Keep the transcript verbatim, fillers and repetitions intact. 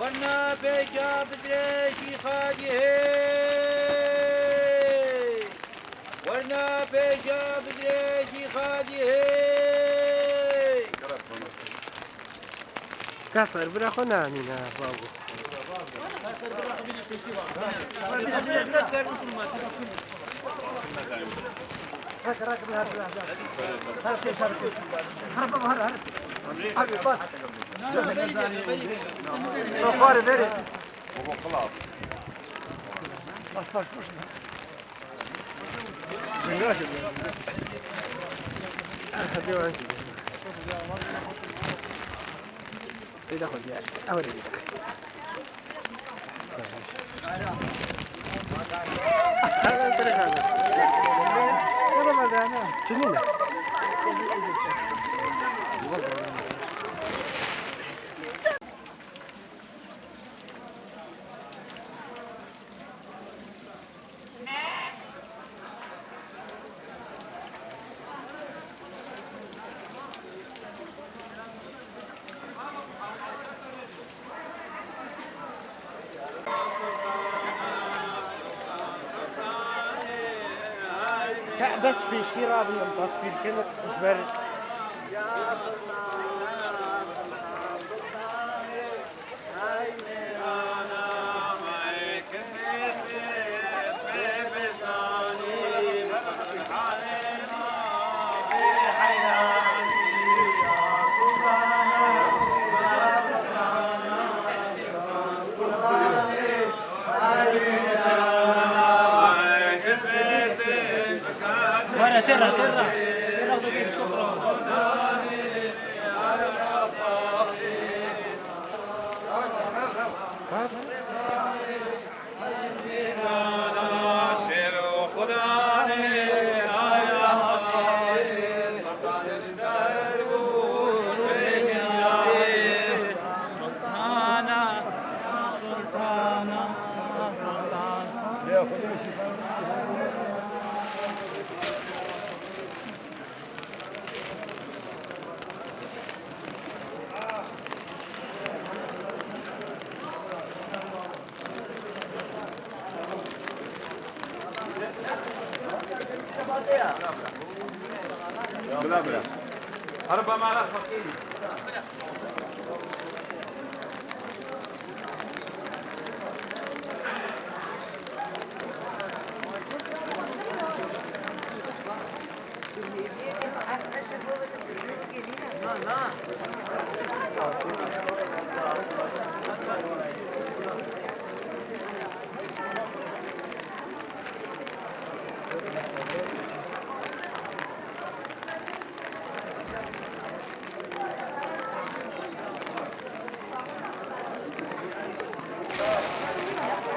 Werna pêşa bi dirêjî xadî hey! Werna pêşa bi dirêjî xadî hey! Ka ser bira xwe namîne, babo. Te bes pêşî rabin, em taswîr kin ji ber. Were, terra, terra. Terra, Bila bila. Araba mala fakir.